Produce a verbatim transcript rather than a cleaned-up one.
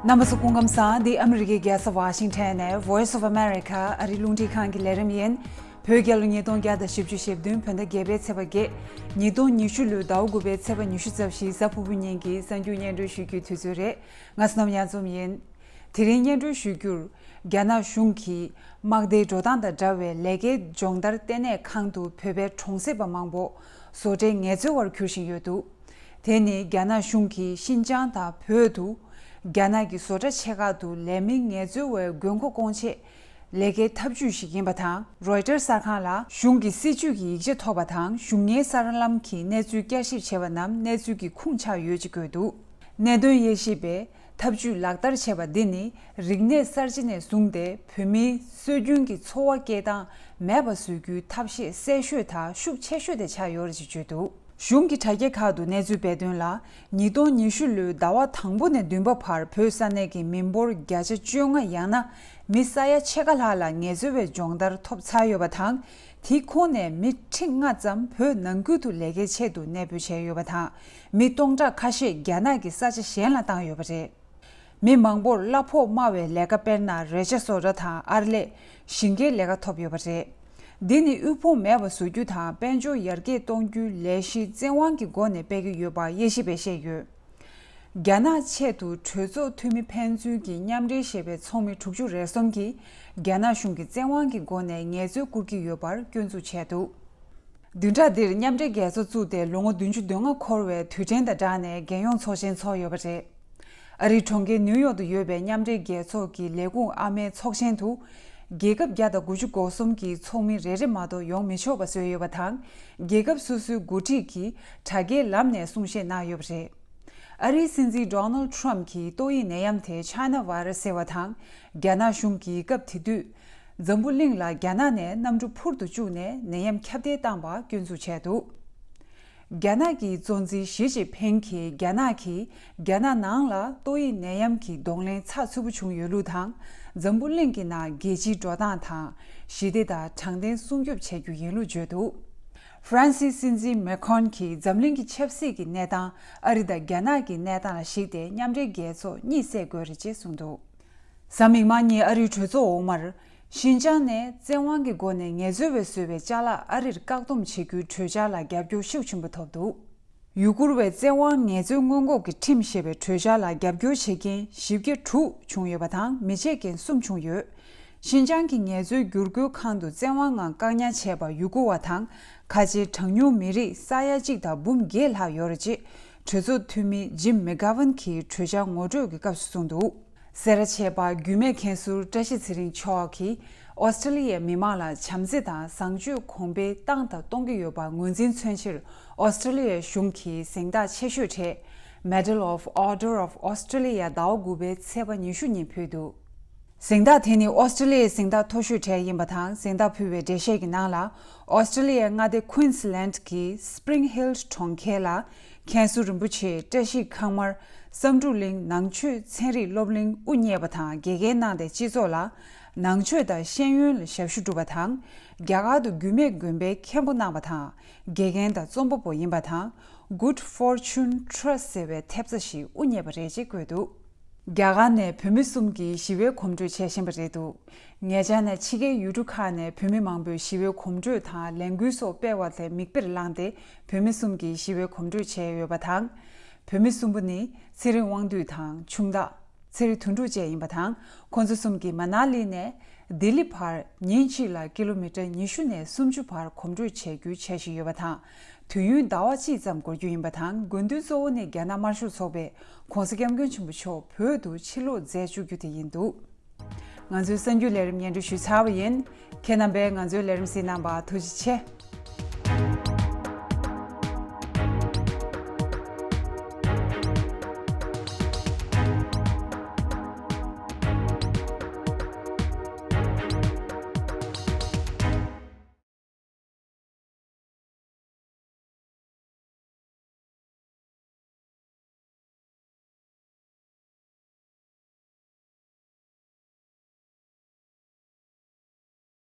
རྣམ་པ་ཚོ་སྐུ་ཁམས་བཟང་། འདི་ཨ་མི་རི་ཀའི་རྒྱལ་ས་ཝ་ཤིང་ཊོན་ནས་Voice of America ཨ་རི་རླུང་འཕྲིན་ཁང་གི་ལས་རིམ་ཡིན། བོད་རྒྱལ་ལོ་ཉིས་སྟོང་བརྒྱ་དང་བཞི་བཅུ་ཞེ་བདུན་བོད་ཟླ་བརྒྱད་པའི་ཚེས་པ་བརྒྱད། ཉིས་སྟོང་ཉི་ཤུ་ལོའི་ཟླ་བ་དགུ་པའི་ཚེས་པ་ཉི་ཤུ་རྩ་བཞི་གཟའ་ཕུར་བུ་ཉིན་གྱི་གསར་འགྱུར་སྙན་སྒྲོན་ཞུ་རྒྱུའི་དུས་ཚོད་རེད། ང་བསོད་ནམས་གཡང་འཛོམས་ཡིན། དེ་རིང་སྙན་སྒྲོན་ཞུ་རྒྱུར། རྒྱ་ནག་གཞུང་གིས་དམག་སྡེའི་འགྲོ་སྟངས་དང་འདྲ་བའི་ལས་ཀའི་སྦྱོང་བརྡར་ལྟེ་གནས་ཁང་དུ་བོད་པའི་གྲོང་གསེབ་པ་མང་པོ་བཟོ་གྲྭའི་ངལ་རྩོལ་བར་གྱུར་བཞིན་ཡོད་འདུག་དེ་ནི་རྒྱ་ནག་གཞུང་གིས་ཤིན་ཅང་དང་བོད་དུ་རྒྱ་ནག་གི་བཟོ་གྲྭ་ཆེ་ཁག་ཏུ་ལས་མི་ངལ་རྩོལ་བའི་དགོས་མཁོ་སྐོང་ཆེད་ལས་ཀའི་ཐབས་ཇུས་ཤིག་ཡིན་པ་དང་། རོའི་ཊར་གསར་ཁང་ལ་གཞུང་གི་སྲིད་ཇུས་ཀྱི་ཡིག་ཆ་ཐོབ་པ་དང་། གཞུང་གཉེར་གསར་ལམ་གྱི་གནས་ཚུལ་བསྐྱར་ཞིབ་བྱས་པ་རྣམས་གནས་ཚུལ་གྱི་ཁུངས་ཆགས་ཡོད་ཅེས་བཀོད་འདུག་གནད་དོན་དབྱེ་ཞིབ་པས་ཐབས་ཇུས་ལག་བསྟར་བྱས་པ་འདི་ནི་རིག་གནས་གསར་བརྗེ་ནས་བཟུང་སྟེ་བོད་མིའི་སྲོལ་རྒྱུན་གྱི་འཚོ་བ་སྐྱེལ་སྟངས་མེད་པ་བཟོ་རྒྱུའི་ཐབས་ཤེས་གསལ་ཤོས་དང་ཤུགས་ཆེ་ཤོས་དེ་ཆགས་ཡོད་རེད་ཅེས་བརྗོད་འདུག་གཞུང་གི་དྲ་རྒྱའི་ཁག་ཏུ་གནས་ཚུལ་སྤེལ་དོན་ལ། ཉིས་སྟོང་ཉི་ཤུ་ལོའི་ཟླ་བ་དང་པོ་ནས་བདུན་པ་བར་བོད་ས་གནས་ཀྱི་མི་འབོར་བརྒྱ་ཆ་བཅོ་ལྔ་ཡང་ན་མི་ས་ཡ་ཕྱེད་ཀ་ལྷག་ལ་ངལ་རྩོལ་བའི་སྦྱོང་བརྡར་ཐོབ་ཚར་ཡོད་པ་དང་། དེའི་ཁོངས་ནས་མི་ཁྲི་ལྔ་ཙམ་བོད་ནང་ཁུལ་དུ་ལས་ཀའི་ཆེད་དུ་གནས་སྤོས་བྱས་ཡོད་པ་དང་། མི་སྟོང་ཕྲག་ཁ་ཤས་རྒྱ་ནག་གི་ས་ཆ་གཞན་ལ་བཏང་ཡོད་པ་རེད། མི་མང་པོར་གླ་ཕོགས་དམའ་བའི་ལས་ཀ་དཔེར་ན་རས་ཆ་བཟོ་གྲྭ་དང་ཨར་ལས། ཞིང་ཁའི་ལས་ཀ་ཐོབ་ཡོད་པ་རེད། འདི་ནི་དབུལ་ཕོངས་མེད་པ་བཟོ་རྒྱུ་དང་དཔལ་འབྱོར་ཡར་རྒྱས་གཏོང་རྒྱུའི་ལས་གཞི་བཙན་དབང་གི་སྒོ་ནས་སྤེལ་གྱི་ཡོད་པ་དབྱེ་ཞིབ་པས་བཤད་ཡོད། རྒྱ་ནག་ཆེད་དུ་གྲོས་ཚོགས་འཐུས་མི་ཕན་ཚུན་གྱི་མཉམ་འབྲེལ་ཞེས་པའི་ཚོགས་མི་དྲུག་ཅུ་རེ་གསུམ་གྱིས་རྒྱ་ནག་གཞུང་གིས་བཙན་དབང་གི་སྒོ་ནས་ངལ་རྩོལ་བསྐུར་གྱི་ཡོད་པར་སྐྱོན་འཛུགས་བྱས་འདུག་བདུན་ཕྲག་འདིར་མཉམ་འབྲེལ་རྒྱལ་ཚོགས་བཙུགས་ཏེ་ལོ་ངོ་བདུན་ཅུ་དོན་ལྔ་འཁོར་བའི་དུས་དྲན་དང་སྦྲགས་ནས་རྒྱལ་ཡོངས་ཚོགས་ཆེན་འཚོགས་ཡོད་པ་རེད། ཨ་རིའི་གྲོང་ཁྱེར་ནིའུ་ཡོག་ཏུ་ཡོད་པའི་མཉམ་འབྲེལ་རྒྱལ་ཚོགས་ཀྱི་ལས་ཁུངས་ཨ་མའི་ཚོགས་ཆེན་དུ། རྒྱལ་ཁབ་བརྒྱ་དང་དགུ་བཅུ་གོ་གསུམ་གྱི་ཚོགས་མི་རེ་རེ་མ་གཏོགས་ཡོང་མི་ཆོག་པ་བཟོས་ཡོད་པ་དང་། རྒྱལ་ཁབ་སོ་སོའི་འགོ་ཁྲིད་ཀྱིས་དྲ་རྒྱའི་ལམ་ནས་གསུང་བཤད་གནང་ཡོད་པ་རེད། ཨ་རིའི་སྲིད་འཛིན་Donald Trump གྱིས་ཏོག་དབྱིབས་ནད་ཡམས་དེ་China virus ཟེར་བ་དང་། རྒྱ་ནག་གཞུང་གིས་སྐབས་དེ་དུས། འཛམ་བུ་གླིང་ལ་རྒྱ་ནག་ནས་གནམ་གྲུ་འཕུར་དུ་བཅུག་ནས་ནད་ཡམས་ཁྱབ་གདལ་བཏང་པ་སྐྱོན་འཛུགས་བྱས་འདུག་རྒྱ་ནག་གི་གཙོ་འཛིན་ཞི་ཅིན་ཕིང་གིས་རྒྱ་ནག་གིས་རྒྱ་ནག་ནང་ལ་ཏོག་དབྱིབས་ནད་ཡམས་ཀྱི་གདོང་ལེན་ཚགས་ཚུད་པོ་བྱུང་ཡོད་ལུགས་དང་། འཛམ་བུ་གླིང་གི་ནང་རྒྱལ་སྤྱིའི་འགྲོ་སྟངས་དང་ཞི་བདེ་དང་དྲང་བདེན་སྲུང་སྐྱོབ་བྱེད་རྒྱུ་ཡིན་ལུགས་བརྗོད་འདུག་ཧྥ་རན་སིའི་སྲིད་འཛིན་མེ་ཁོན་གྱིས་འཛམ་གླིང་གི་ཆབ་སྲིད་ཀྱི་གནས་སྟངས་ཨ་རི་དང་རྒྱ་ནག་གི་གནས་སྟངས་ལ་གཞིགས་ཏེ་མཉམ་འབྲེལ་རྒྱལ་ཚོགས་གཉིད་སད་དགོས་རེད་ཅེས་གསུངས་འདུག་གཟའ་མིག་དམར་ཉིན་ཨ་རིའི་གྲོས་ཚོགས་འོག་མར། ཤིན་ཅང་ནས་བཙན་དབང་གི་སྒོ་ནས་ངལ་རྩོལ་བས་བཟོས་པའི་ཅ་ལག་ཨ་རིར་བཀག་སྡོམ་བྱེད་རྒྱུའི་གྲོས་འཆར་ལ་རྒྱབ་སྐྱོར་ཤུགས་ཆེན་པོ་ཐོབ་འདུག་ཡུ་གུར་བའི་བཙན་དབང་ངལ་རྩོལ་སྔོན་འགོག་གི་ཁྲིམས་ཞེས་པའི་གྲོས་འཆར་ལ་རྒྱབ་སྐྱོར་བྱེད་མཁན་བཞི་བརྒྱ་དྲུག་བྱུང་ཡོད་པ་དང་། མི་བྱེད་མཁན་གསུམ་བྱུང་ཡོད། ཤིན་ཅང་གི་ངལ་རྩོལ་བསྒྱུར་བཀོད་ཁང་དུ་བཙན་དབང་ངང་བཀག་ཉར་བྱས་པ་ཡུ་གུར་བ་དང་ཁ་ཆེའི་གྲངས་ཉུང་མི་རིགས་ས་ཡ་གཅིག་དང་འབུམ་བརྒྱད་ལྷག་ཡོད་རེད་ཅེས་གྲོས་ཚོགས་འཐུས་མི་ཇིམ་མེ་གྷ་ཝན་གྱིས་གྲོས་འཆར་ངོ་སྤྲོད་ཀྱི་སྐབས་སུ་གསུངས་འདུག་སེ་ར་བྱེས་པ་རྒྱུད་སྨད་མཁན་ཟུར་བཀྲ་ཤིས་ཚེ་རིང་མཆོག་གིས་ཨོ་སི་ཀྲི་ལི་ཡའི་མི་མང་ལ་བྱམས་བརྩེ་དང་བཟང་སྤྱོད་གོང་འཕེལ་བཏང་དང་གཏོང་གི་ཡོད་པ་ངོས་འཛིན་མཚོན་ཕྱིར། ཨོ་སི་ཀྲི་ལི་ཡའི་གཞུང་གི་གཟེངས་རྟགས་ཆེ་ཤོས་གྲས་Medal of Order of Australia ཟླ་བ་དགུ་པའི་ཚེས་པ་ཉི་ཤུ་ཉིན་ཕུལ་འདུག་གཟེངས་རྟགས་དེ་ནི་ཨོ་སི་ཀྲི་ལི་ཡའི་གཟེངས་རྟགས་མཐོ་ཤོས་གྲས་ཡིན་པ་དང་། གཟེངས་རྟགས་ཕུལ་བའི་འགྲེལ་བཤད་ཀྱི་ནང་ལ། ཨོ་སི་ཀྲི་ལི་ཡའི་མངའ་སྡེ་Queensland གྱི་Spring Hill གྲོང་ཁྱེར་ལ། མཁན་ཟུར་རིན་པོ་ཆེ་བཀྲ་ཤིས་ཁང་དམར་བསམ་འགྲུབ་གླིང་ནང་ཆོས་ཚན་རིག་སློབ་གླིང་དབུ་བརྙེས་པ་དང་། དགེ་རྒན་གནང་སྟེ་སྤྱི་ཚོགས་ལ་ནང་ཆོས་དང་ཤེས་ཡོན་ལ་ཞབས་ཞུ་བསྒྲུབས་པ་དང་། རྒྱ་གར་དུ་རྒྱུད་སྨད་དགོན་པའི་མཁན་པོ་གནང་བ་དང་། དགེ་རྒན་དང་རྩོམ་པ་པོ་ཡིན་པ་དང་། Good Fortune Trust ཟེར་བའི་ཐེབས་རྩ་ཞིག་དབུ་བརྙེས་པ་རེད་ཅེས་བཀོད་འདུག་རྒྱ་གར་ནས་བོད་མི་གསུམ་གྱིས་ཞི་བའི་གོམ་བགྲོད་བྱེད་བཞིན་པ་རེད་འདུག་ཉེ་ཆར་ནས་ཕྱི་རྒྱལ་ཡུལ་གྲུ་ཁག་ནས་བོད་མི་མང་པོས་ཞི་བའི་གོམ་བགྲོད་དང་ལས་འགུལ་སོགས་སྤེལ་བ་དེ་མིག་དཔེར་བླངས་ཏེ། བོད་མི་གསུམ་གྱིས་ཞི་བའི་གོམ་བགྲོད་བྱས་ཡོད་པ་དང་། བོད་མི་གསུམ་པོ་ནི་ཚེ་རིང་དབང་འདུས་དང་ཆུང་བདག་ཚེ་རིང་དོན་གྲུབ་བཅས་ཡིན་པ་དང་། ཁོང་ཚོ་གསུམ་གྱིས་མ་ན་ལི་ནས་ལྡི་ལི་བར་ཉིན་གཅིག་ལ་ཀི་ལོ་མི་ཊར་ཉི་ཤུ་ནས་སུམ་ཅུ་བར་གོམ་བགྲོད་བྱེད་རྒྱུའི་འཆར་གཞི་ཡོད་པ་དང་། དུས་ཡུན་ཟླ་བ་གཅིག་ཙམ་འགོར་རྒྱུ་ཡིན་པ་དང་། དགོས་འདུན་གཙོ་བོ་ནི་རྒྱ་ནག་དམར་ཤོག་ཚོགས་པས་༸གོང་ས་༸སྐྱབས་མགོན་ཆེན་པོ་མཆོག་བོད་དུ་ཕྱིར་ལོག་མཛད་བཅུག་རྒྱུ་དེ་ཡིན་འདུག་ང་ཚོའི་གསར་འགྱུར་ལས་རིམ་སྙན་སྒྲོན་ཞུས་ཚར་བ་ཡིན། ཁྱེད་རྣམ་པས་ང་ཚོའི་ལས་རིམ་གཟིགས་གནང་བར་ཐུགས་རྗེ་ཆེ།